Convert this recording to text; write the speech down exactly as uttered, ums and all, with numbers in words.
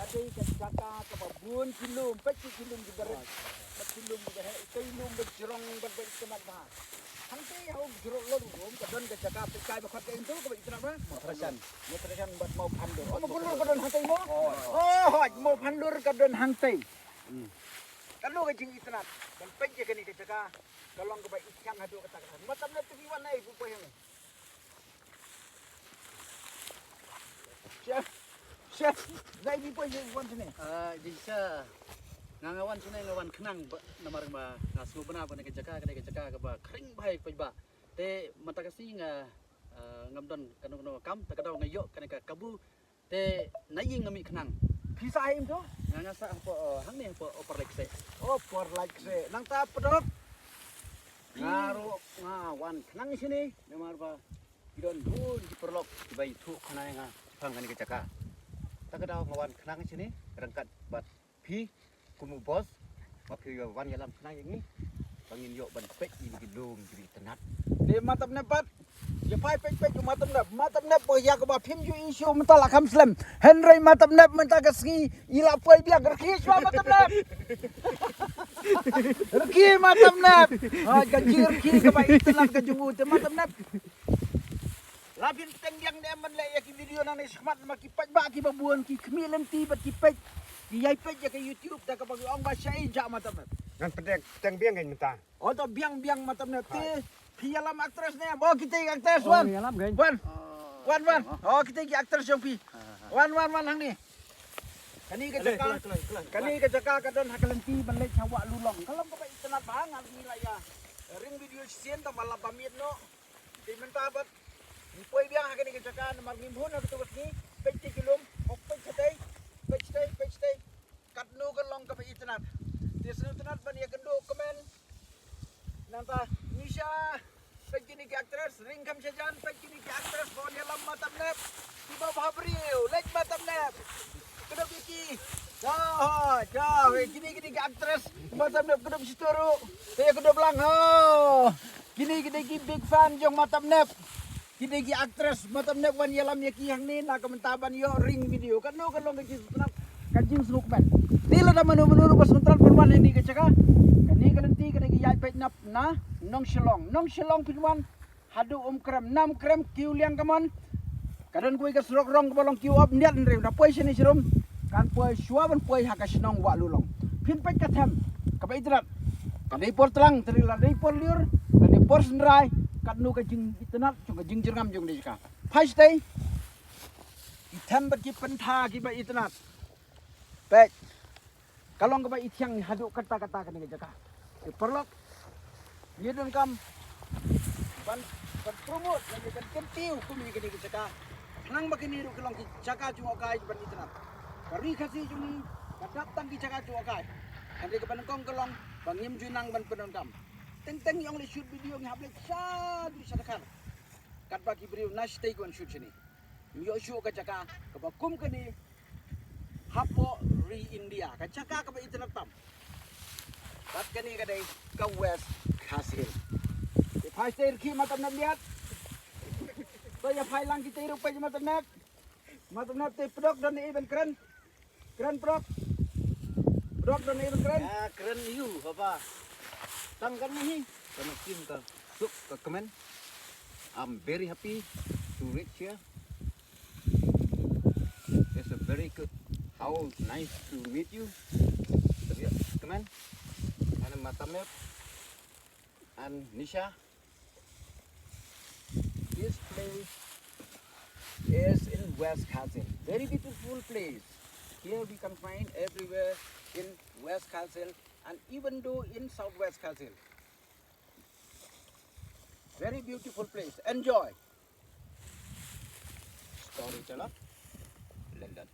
Te ka jaka kaba bun ki lum, peit ki lum ki barit. Peit ki lum ki barit, ito i lum ba jrong ba ba itynnad bha. Hangtei ha u jrong lor lum ka don ka jaka peit kai ba khot ka into kaba itynnad bha. Mawphanlur. Mawphanlur bad Mawphanlur. Oh, Mawphanlur ka don hangtei mo. Oh, hoi, Mawphanlur ka don hangtei. Hmm. Ka lo ka jingitynnad. Ban peit ïa kane ka jaka ka long kaba ithiang haduh katta katta. Matam na tu ki wan ai bu poi hangne. Chef, chef, dei ki poi wan sini. Ah, jingsa nga nga wan sini nga wan khnang ba namar ba nga sngewbha ba kane ka jaka, kane ka jaka kaba khring bha ïa ki paidbah. Te mynta ka sngi nga, ah, ngam don kano kano kam, ta ka daw nga ïoh kane ka kabu. Te na ïing nga mih khnang. Phi sah ha im tu? Nga nga sah hapoh, ah, hangne hapoh Upper Lake Seh. Upper Lake Seh. Nangta pdok. Nga ruh nga wan khnang shane namar ba ki don bun ki paralok kiba ïathuh khana ïa nga tang kane ka jaka. Ta ka daw nga wan khnang shane ryngkat bad phi kum u boss ba phi ïa wan ïalam khnang ïa ngi ba ngin ïoh ban peit ïa ki lum kiba itynnad. Te Matam Nep pat ïa phai peit peit u Matam Nep, Matam Nep ba ïa kaba phim ju issue mynta la kham slem. Hynrei Matam Nep mynta ka sngi i la poi biang. Rkhie shuwa Matam Nep. Rkhie Matam Nep. Ha ka jingrkhie kaba itynnad ka jong u te Matam Nep. La phin teng biang ne em ban leh ïa ki video nangne shakhmat ma ki paidbah kiba bun ki khmih lynti bad ki peit ki ïai peit ïa ka YouTube da kaba ki ong ba shaei ja Matam Nep. Ngan pyntek teng biang ngan mynta. O to biang biang Matam Nep te. Phi ïalam actress ne em? O kita ki actress wan. Ïalam kan. Wan. Wan wan. O kita ki actress jong phi. Wan wan wan hangne. Kane ka jaka, kane ka jaka ka don ha ka lynti ban leit sha Wah Lulong. Ka long kaba itynnad bha, nga ngi la ïa ring video shisien tang ba la ba miet noh. Te mynta pat ngi poi biang ha kane ka jaka namar ngim hun ha kato ka sngi. Peit te ki lum, hok peit shatei, peit shatei, peit shatei. Katno ka long kaba itynnad. Te sngewtynnad ban ïakynduh kmen. Nangta Nisha, peit kine ki actress, ring kham shajan, peit kine ki actress ba wan ïalam Matam Nep. Kiba bha briew, leit Matam Nep. Kdup ïa ki. Ja, ja, kine kine ki actress Matam Nep kdup shito ruh. Te kdup lang ho. Kine kine ki big fan jong Matam Nep. Kine ki actress Matam Nep wan ïalam ïa ki hangne na ka mynta ban ïoh ring video. Kano ka long ka jingsngewtynnad, ka jingsngewkmen. Te lada mano mano ruh ba sngewtynnad ban wan hangne ka jaka. Kane ka lynti kane ka ïaid peit nap na Nongshillong. Nongshillong phin wan haduh Umkrem, Namkrem, Kiewliang kamon. Ka don kawei ka surok rong kaba long Kiew Op, Niat Nriew. Da poi shane sharum kan poi shuwa ban poi ha ka shnong Wah Lulong. Phin peit ka them kaba itynnad. Ka dei por tlang, te la dei por lyiur, la dei por synrai, katno ka jingitynnad jong ka jingjyrngam jong kane ka jaka. Phai shatei. Ki them bad ki pyntha kiba itynnad. Peit. Ka long kaba ithiang haduh katta katta kane ka jaka. Ki paralok, ngi donkam ban, ban promote lane ban kyntiew kum ïa kane ka jaka. Khnang ba kine ruh ki long ki jaka jngohkai ban itynnad. Ka ri Khasi jong ngi ka dap tang ki jaka jngohkai. Hynrei kaba nyngkong ka long ba ngim ju nang ban pyndonkam. Teng teng ngi ong leit shoot video ngi hap leit sha dei sha dkhar. Katba ki briew na shatei ki wan shoot shane. Ym ïoh shuh ka jaka kaba kum kane hapoh ri India, ka jaka kaba itynnad tam. Bad kane ka dei ka West Khasi Hills. Te phai shatei rkhie Matam Nep biat. To ïa phai lang kita ruh peit Matam Nep. Matam Nep te pdok don ei ban kren. Kren pdok. Pdok don ei ban kren. Ah, kren ïu haba. Tang kan hi. Kan kim ka suk ka kmen. I'm very happy to reach here. It's a very good. How nice to meet you. Come on. And Matam Nep and Nisha. This place is in West Khasi Hills. Very beautiful place. Here we can find everywhere in West Khasi Hills and even though in Southwest Khasi Hills. Very beautiful place. Enjoy. Storyteller, London.